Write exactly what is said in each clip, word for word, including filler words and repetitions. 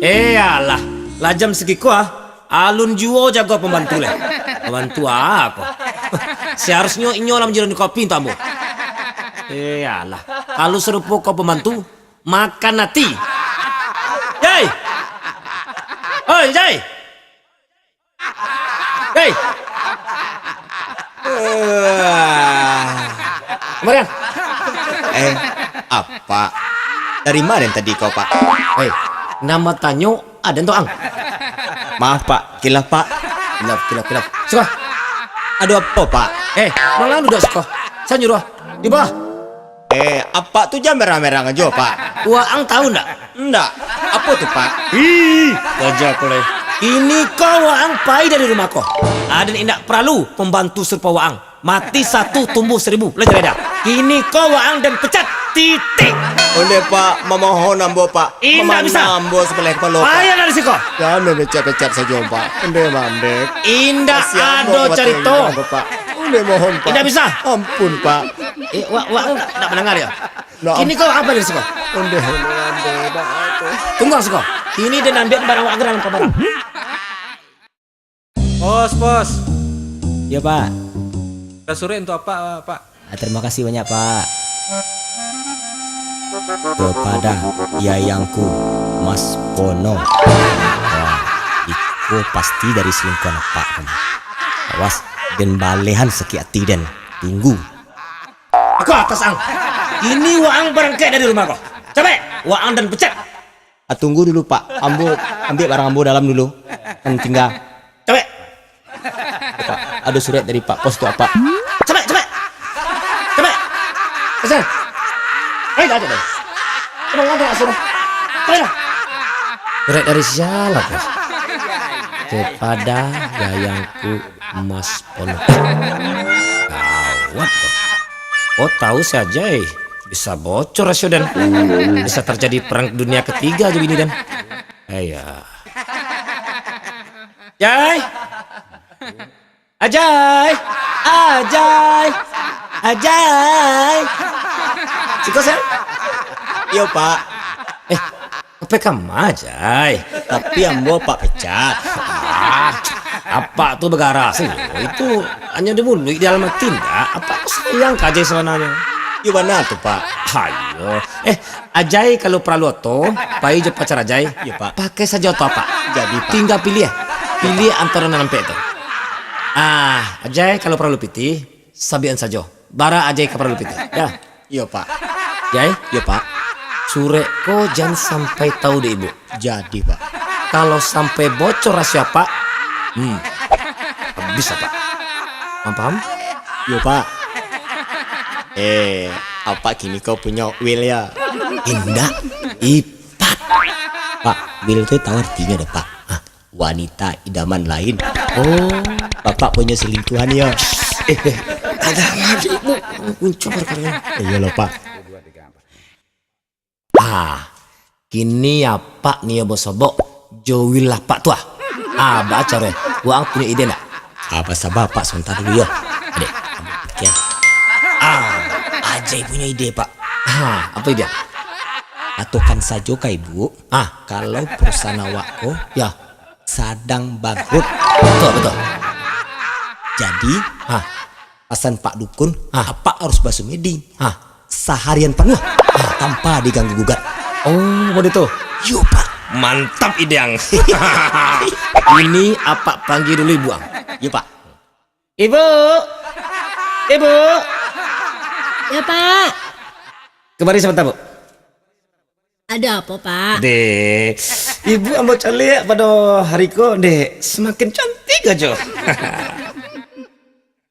Eh, alah, lah jam sagiko ah. Alun juo jago pambantu lai. Pambantu a ko? Saharusnyo inyo lah manjadi kopi untuak ambo. Eh, alah, kalau sarupo ko pambantu, makan ati. Jai! Oi, Jai! Hei! Kamarian! Eh, Apak? Dari ma den tadi ko, Pak? Hei, nan batanyo aden tu, Ang? Maaf, Pak. Kilaf, Pak. Kilaf, kilaf, kilaf. Siko. Ado apo, Pak? Eh, manga duduak siko? Sa nyuruah. Di bawah. Eh, Apak tu jan merang-merang ajo, Pak. Waang tahu ndak? Ndak. Apo tu, Pak? Ih, gajah ko lai. Kini ko waang pai dari rumah ko. Aden indak paralu pambantu sarupo waang. Mati satu, tumbuh saribu. Lah jaleh dah. Kini ko waang den pecat. Titik. Ondeh, Pak, mamohon ambo, Pak. Indak bisa. Mamana ambo sabaleh kapalo, Pak. Payah dari siko. Jan mamecek-pecek sajo, Pak. Ondeh, mandeh. Indak ado carito. Kasian ambo, Pak. Ondeh, mohon, Pak. Indak bisa. Ampun, Pak. Eh, wa-, wa-, ndak mandanga dia. Nah. Kini ko apo di siko? Ondeh, ondeh, ondeh, dah tu. Tunggu siko. Kini den ambiak barang awak ka dalam kamar. Pos, pos. Yo, Pak. Ada surek untuak Apak, Pak. Ah, terima kasih banyak, Pak. Kepada yayangku, Mas Pono. Wah, iko pasti dari selingkuhan Apak ko. Awas, den balehan sakik ati den. Tunggu. Iko atas, Ang. Kini waang barangkek dari rumah ko. Capek, waang den pecat. Ah, tunggu dulu, Pak. Ambo ambiak barang ambo dalam dulu. Kan tingga. Capek. Pak, ado surek dari Pak Pos tu, Pak. Capek, capek. Capek. Pesan. Hei, dah, dah, dah. Abang, abang, asuh dah. Capek dah. Surek dari sia lah, Pos? Kepada yayangku, Mas Pono. Gawat ko. Oh, tahu si Ajai. Bisa bocor rasio den. Bisa terjadi perang dunia ketiga jo bini den. Aiya. Jai. Ajai. Ajai. Ajai. Siko, Sel? Iyo, Pak. Eh, Ape kama, Jai? Tapi ambo Apak pecat. Ah, Apak tu bagarah sajo. Itu hanyo di muluik, di dalam ati ndak. Apak tu sayang ka Ajai sabananyo. Iyo bana tu, Pak. Hayo. Eh, Ajai kalau paralu oto, pai jo pacar Ajai. Iyo, Pak. Pakai sajo oto Apak. Jadi, Pak. Tingga piliah. Piliah antaro nan ampek tu. Ah, Ajai kalau paralu pitih, sabian sajo. Bara Ajai ka paralu pitih. Yo. Iyo, Pak. Jai? Iyo, Pak. Surek ko jan sampai tahu dek ibu. Jadi, Pak. Kalau sampai bocor rasio Apak, hmm, habis Apak. Paham, paham? Iyo, Pak. Eh, Apak kini ko punyo Will, yo? Indak, Ipat. Pak, Will tu tahu artinyo dah, Pak? Hah? Wanita idaman lain. Oh, Bapak punyo selingkuhan, yo? Eh, eh, ada lagi, Bu. Kunci perkara ini. Iyolah, Pak. Ah, kini Apak nio basobok jo Will Apak tu, ah. Ah, baco deh. Waang punyo ide ndak? Ah, basaba Apak sabanta dulu, yo. Adek, ambo pikia. Ah, Ajai punyo ide, Pak. Ah, apo ide? Katokan sajo ka ibu, ah, kalau perusahaan awak ko, yo, sadang bangkrut. Betul, betul. Jadi, hah, pasan Pak Dukun, hah, Apak harus basumedi, hah, saharian panuah, hah, tanpa diganggu gugat. Oh, baitu. Yo, Pak. Mantap ide, Ang. Ini Apak panggia dulu ibu, Ang. Yo, Pak. Ibu! Ibu! Yo, Pak. Kamari sabanta, Bu. Ado apo, Pak? Dek, ibu ambo caliak pado hari ko, Dek, samakin cantik ajo.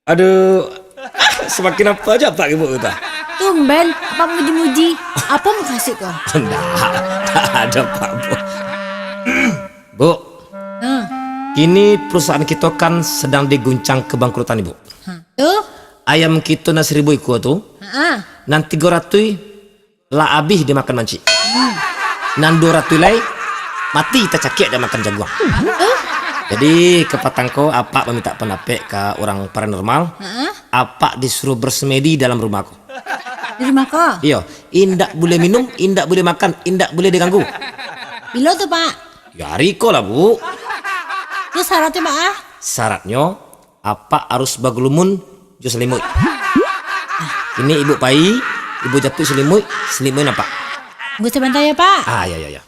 Aduh, ah, samakin apo ajo Apak ibu tu? Tumben, Apak muji-muji. Apo mukasuik ko? Ndak, ndak ado apo-apo. Bu, hmm, kini perusahaan kito kan sadang diguncang kebangkrutan, Ibu. Ha, tu? Ayam kito nan saribu ikua tu, ha, nan tigo ratuih lah abih dimakan mancik. Hmm. Nan duo ratuih lai mati tacakiak dimakan jaguang. Huh? Jadi, kapatang ko Apak mamintak pandapek ka urang paranormal, ha? Apak disuruah basumedi dalam rumah ko. Di rumah ko? Iyo, indak buliah minum, indak buliah makan, indak buliah diganggu. Bilo tu, Pak? Yo, ari ko lah, Bu. Yo, syaratnyo, Pak, ah? Syaratnyo, Apak harus bagulumun jo salimuik. Ini Ibu pai, Ibu jatuik salimuik, salimuik Apak. Tunggu sabanta yo, Pak. Ah, yo, yo, yo.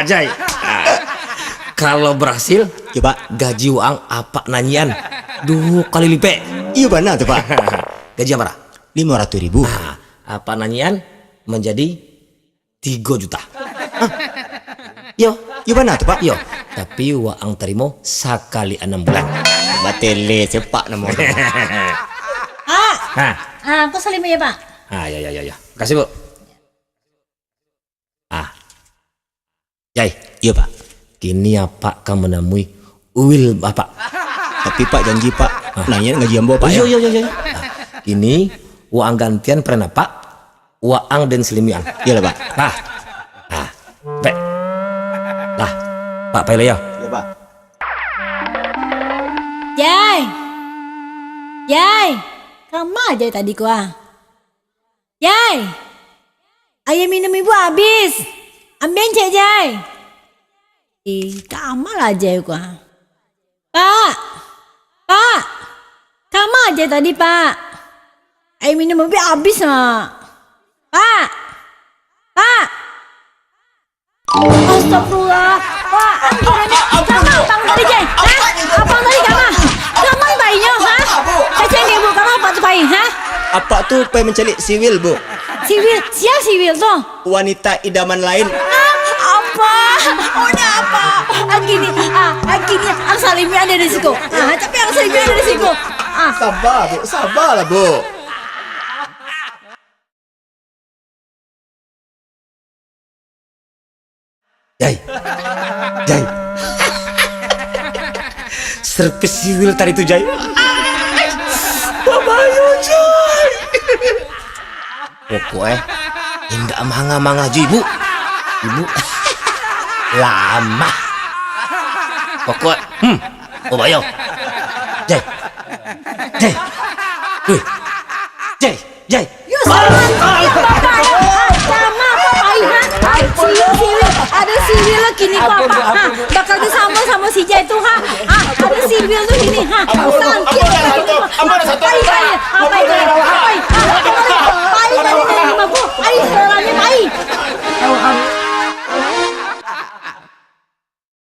Jai. Ah. Kalau berhasil, yo, Pak, gaji waang Apak nanyian duo kali lipek. Iyo, bana tu, Pak. Gaji bara? Limo ratuih ribu. Ah, Apak nanyian manjadi tigo juta. Hah? Yo. Yo, bana tu, Pak? Yo. Tapi waang tarimo sakali anam bulan. Batele sepak namo. Pak. Hah? Ah, ko salimuik yo, Pak. Ah, yo, yo, yo, yo. Makasih, Bu. Ah. Jai. Iyo, Pak. Kini Apak ka manamui uwil Apak. Tapi, Pak, janji, Pak. Ah. Nanyian gaji ambo, Pak, yo, yo, yo, yo. Ah. Kini, waang gantian peran Apak, waang den salimuikan. Iyolah, Pak. Ah. Ah. Pek. Lah. Pak, pai lah, yo. Iyo, Pak. Jai. Jai. Kama Jai tadi ko, ah? Jai, aia minum ibu abih. Ambiakan ciek, Jai. Ih, kama lah Jai ko, ah. Pak! Pak! Kama Jai tadi, Pak? Aia minum ibu abih, Mak. Pak! Pak! Astagfirullah. Pak, kiranya kama Apak tadi, Jai? Hah? Apak tadi kama? Kama painyo, ha? Kasian dek ibu, kama Apak tu pai, ha? Apak tu pai mancaliak si Wil, Bu. Si Wil? Sia si Wil tu? Wanita idaman lain. Hah? Apak? Maunya Apak? Kini, ah, kini, ang salimuikan den di siko. Ah, tapi ang salimuikan den di siko. Ah. Saba, Bu. Sabalah, Bu. Jai. Jai. Servis si Wil tadi tu, Jai. Babayo, Jai. Pokok, eh, indak manga-manga jo ibu. Ibu lamah. Pokok, hmm, babayo. Jai. Jai. Wih. Jai. Jai. Yo, salah. Yo, Bapak, yo. Ah, kama Apak pai, ha? Ah, si Wil, si Wil. Ado si Wil lo kini ko, Apak. Ha, bakal disambung samo si Jai tu, ha. Ah, ado si Wil tu kini, ha. Sangkik. Pai, pai. Ah,